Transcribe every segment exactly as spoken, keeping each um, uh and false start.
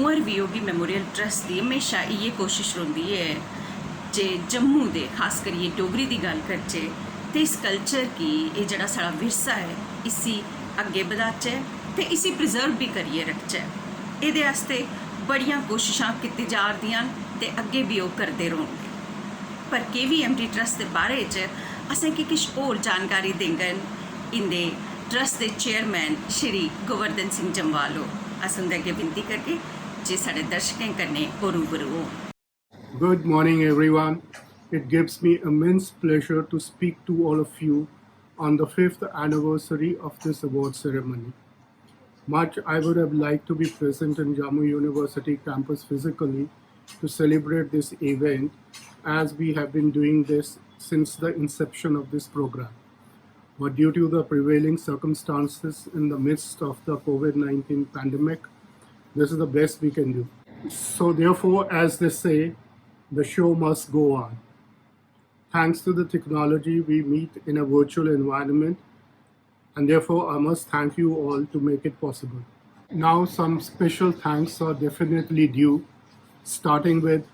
Kunwar Viyogi memorial trust दी म्हेशा इ'यै कोशश रौंह्दी ऐ जे जम्मू दे, खास करियै डोगरी दी गल्ल करचै, ते इस कल्चर गी, एह् जेह्ड़ा साढ़ा विरसा ऐ, इसी अग्गें बधाचै ते इसी प्रिजर्व बी करियै रखचै। एह्दे आस्तै बड़ियां कोशशां कीती जा 'रदियां न ते अग्गें बी ओह् करदे रौह्नगे। पर के वी एम टी ट्रस्ट दे बारे च असेंगी किश होर जानकारी देङन इं'दे ट्रस्ट दे चेयरमैन श्री गोवर्धन सिंह जम्वाल होर। अस उं'दे अग्गें विनती करगे जे साढ़े दर्शकें कन्नै ओह् रूबरू होन। Good morning, everyone. It gives me immense pleasure to speak to all of you on the fifth anniversary of this award ceremony. Much I would have liked to be present in Jammu University campus physically to celebrate this event, as we have been doing this since the inception of this program. But due to the prevailing circumstances in the midst of the COVID nineteen pandemic, this is the best we can do. So therefore, as they say, the show must go on. Thanks to the technology, we meet in a virtual environment, and therefore I must thank you all to make it possible. Now, some special thanks are definitely due, starting with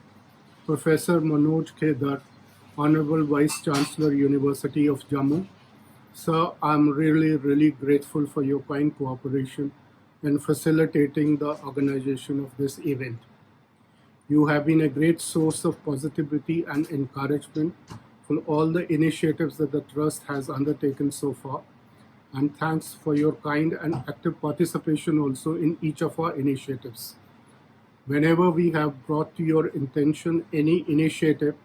Professor Manoj K. Dutt, Honorable Vice Chancellor, University of Jammu. Sir, I'm really, really grateful for your kind cooperation in facilitating the organization of this event. You have been a great source of positivity and encouragement for all the initiatives that the trust has undertaken so far. And thanks for your kind and active participation also in each of our initiatives. Whenever we have brought to your attention any initiative,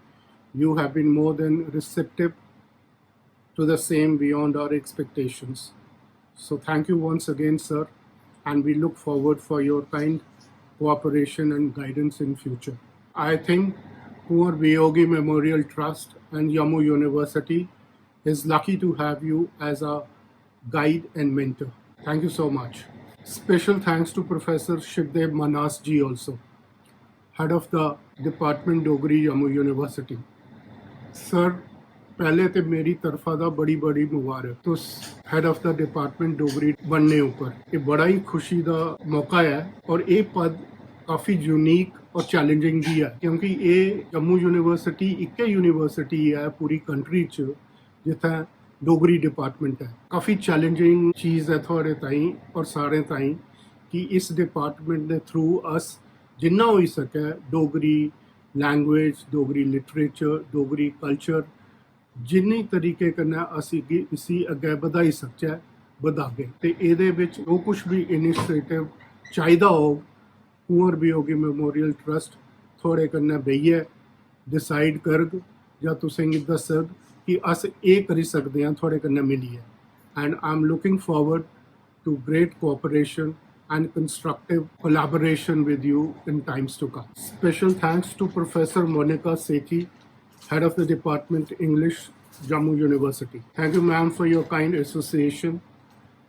you have been more than receptive to the same beyond our expectations. So thank you once again, sir, and we look forward for your kind cooperation and guidance in future. I think Kunwar Viyogi Memorial Trust and Jammu University is lucky to have you as a guide and mentor. Thank you so much. Special thanks to Professor Shivdev Manas ji also, head of the department Dogri, Jammu University. Sir, पैह्ले ते मेरी तरफा दा बड़ी बड़ी मुबारक, तुस head of the department Dogri बनने उप्पर। एह् बड़ा ही खुशी दा मौका ऐ और एह् पद काफी यूनिक और चैलेंजिंग भी ऐ, क्योंकि एह् जम्मू यूनिवर्सिटी इक्कै यूनिवर्सिटी ऐ पूरी कंट्री च जित्थै डोगरी डिपार्टमेंट ऐ। काफी चैलेंजिंग चीज ऐ थुआढ़े ताईं और सारें ताईं कि इस डिपार्टमेंट दे थ्रू अस जिन्ना होई सकै Dogri language, Dogri literature, Dogri culture जिन्नी तरीके कन्नै अस इगी इसी अग्गै बधाई सकचै, बधागे। ते एह्दे बिच जो कुछ बी इनिशिएटिव चाहिदा होग, कुंवर वियोगी मेमोरियल ट्रस्ट थुआढ़े कन्नै बेहियै डिसाइड करग जां तुसेंगी दस्सग कि अस एह् करी सकदे आं थुआढ़े कन्नै मिलियै। And I'm looking forward to great cooperation and constructive collaboration with you in times to come. Special thanks to Professor Monica Sethi, head of the department English, Jammu University. Thank you, ma'am, for your kind association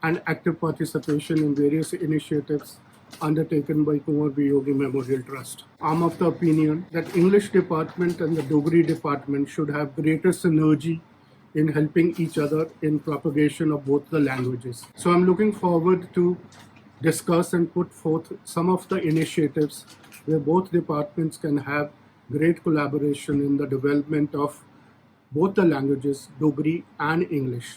and active participation in various initiatives undertaken by Kunwar Viyogi Memorial Trust. I'm of the opinion that English department and the Dogri department should have greater synergy in helping each other in propagation of both the languages. So I'm looking forward to discuss and put forth some of the initiatives where both departments can have great collaboration in the development of both the languages, Dogri and English.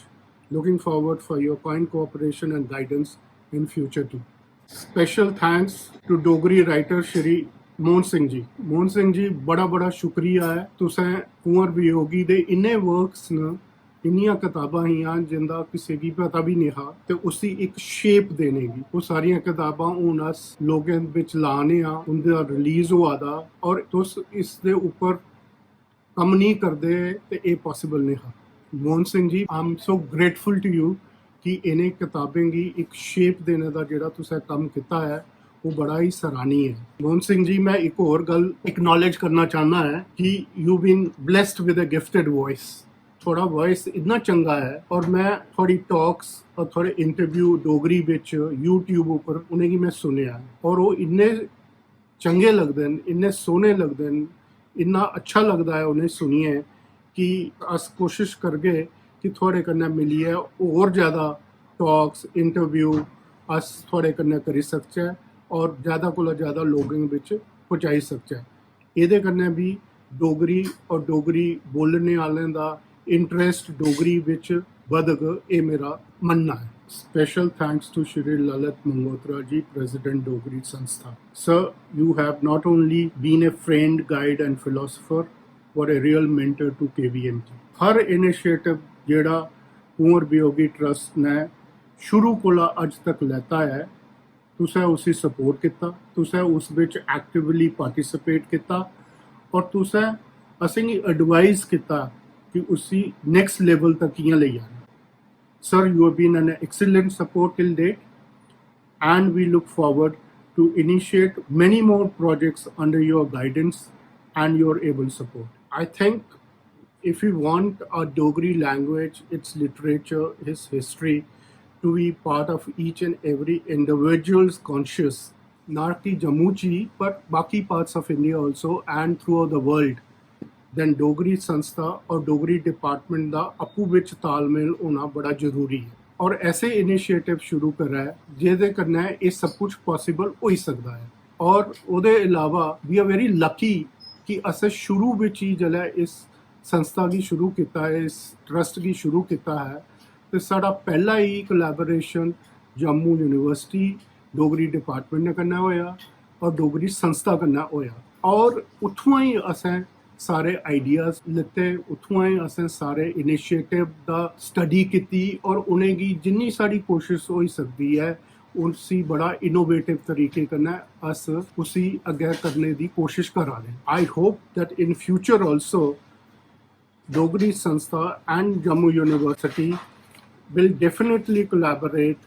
Looking forward for your kind cooperation and guidance in future too. Special thanks to Dogri writer Shri Mohan Singh ji. Mohan Singh ji, बड़ा बड़ा शुक्रिया ऐ। तुसें कुंवर वियोगी दे इन्ने works न, इन्नियां कताबां हियां जिंदा किसे गी पता बी नेईं हा, ते उसी इक शेप देने गी। ओह् सारियां कताबां हून अस लोकें बिच ला ने आं, उं'दा रिलीज होआ दा, और तुस इस दे उप्पर कम्म नेईं करदे ते एह् पॉसिबल नेईं हा। Mohan Singh ji, I am so grateful to you कि इ'नें कताबें गी इक शेप देने दा जेह्ड़ा तुसें कम्म कीता ऐ, ओह् बड़ा ही सराहनीय ऐ। मोहन सिंह जी, मैं इक होर गल्ल एक्नॉलेज करना चाहना ऐ कि you been blessed with a gifted voice। थुआढ़ा वॉइस इन्ना चंगा ऐ, और मैं थुआढ़ी टॉक्स और थुआढ़े इंटरव्यू डोगरी बिच YouTube उप्पर उ'नेंगी मैं सुनेआ ऐ, और ओह् इन्ने चंगे लगदे न, इन्ने सोह्ने लगदे न, इन्ना अच्छा लगदा ऐ उ'नें सुनियै कि अस कोशिश करगे कि थुआढ़े कन्नै मिलियै होर जैदा टॉक्स, इंटरव्यू अस थुआढ़े कन्नै करी सकचै, और ज्यादा कोला ज्यादा लोकें बिच पहुंचाई सकचै। एह्दे कन्नै बी डोगरी और डोगरी बोलने आह्लें दा इंटरेस्ट डोगरी बिच बधग, एह् मेरा मन्नना ऐ। Special thanks to Shri Lalit Mangotra ji, President Dogri Sanstha. Sir, you have not only been a friend, guide and philosopher, but a real mentor to K V M T. Har initiative जेह्ड़ा Kunwar Viyogi trust ने शुरू कोला अज तक लैता ऐ, तुसें उसी सपोर्ट कीता, तुसें उस बिच एक्टिवली पार्टिसिपेट कीता और तुसें असेंगी एडवाइस कीता कि उसी नेक्स्ट लेवल तक कि'यां लेई जाना। Sir, you have been an excellent support till date, and we look forward to initiate many more projects under your guidance and your able support. I think if we want our Dogri language, its literature, its history to be part of each and every individual's conscious, not only Jammu च ही, but बाकी parts of India also and throughout the world, then Dogri संस्था और Dogri department दा आपूं बिच तालमेल होना बड़ा जरूरी ऐ और ऐसे इनिशिएटिव शुरू करै जेह्दे कन्नै एह् सब कुछ पॉसिबल होई सकदा ऐ। और ओह्दे अलावा we are very lucky कि असें शुरू बिच ही जिसलै इस संस्था गी शुरू कीता ऐ, इस ट्रस्ट गी शुरू कीता ऐ, ते साढ़ा पैह्ला ही collaboration Jammu university Dogri department कन्नै होएआ और डोगरी संस्था कन्नै होएआ। और उत्थुआं ही असें सारे आइडियाज लैते, उत्थुआं ही असें सारे इनिशिएटिव दा स्टडी कीती और उ'नेंगी जिन्नी साढ़ी कोशिश होई सकदी ऐ, उसी बड़ा इनोवेटिव तरीके कन्नै अस उसी अग्गें करने दी कोशिश करा दे। I hope that in future also Dogri Sanstha and Jammu University will definitely collaborate,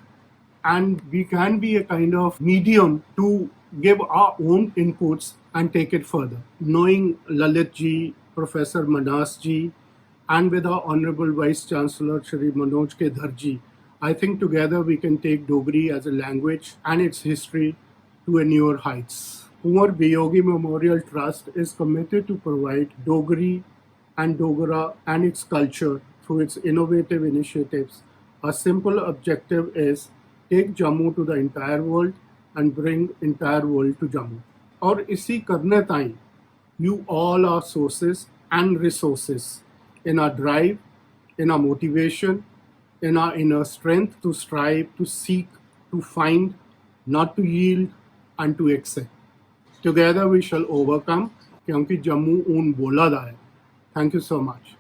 and we can be a kind of medium to give our own inputs and take it further. Knowing Lalit ji, Professor Manas ji, and with our Honorable Vice Chancellor Shri Manoj K Dharji, I think together we can take Dogri as a language and its history to a newer heights. Kunwar Viyogi Memorial Trust is committed to provide Dogri and Dogra and its culture through its innovative initiatives. Our simple objective is take Jammu to the entire world and bring entire world to Jammu. और इसी करने ताई you all are sources and resources in our drive, in our motivation, in our inner strength to strive, to seek, to find, not to yield and to accept. Together we shall overcome, क्योंकि जम्मू हून बोला दा ऐ। Thank you so much.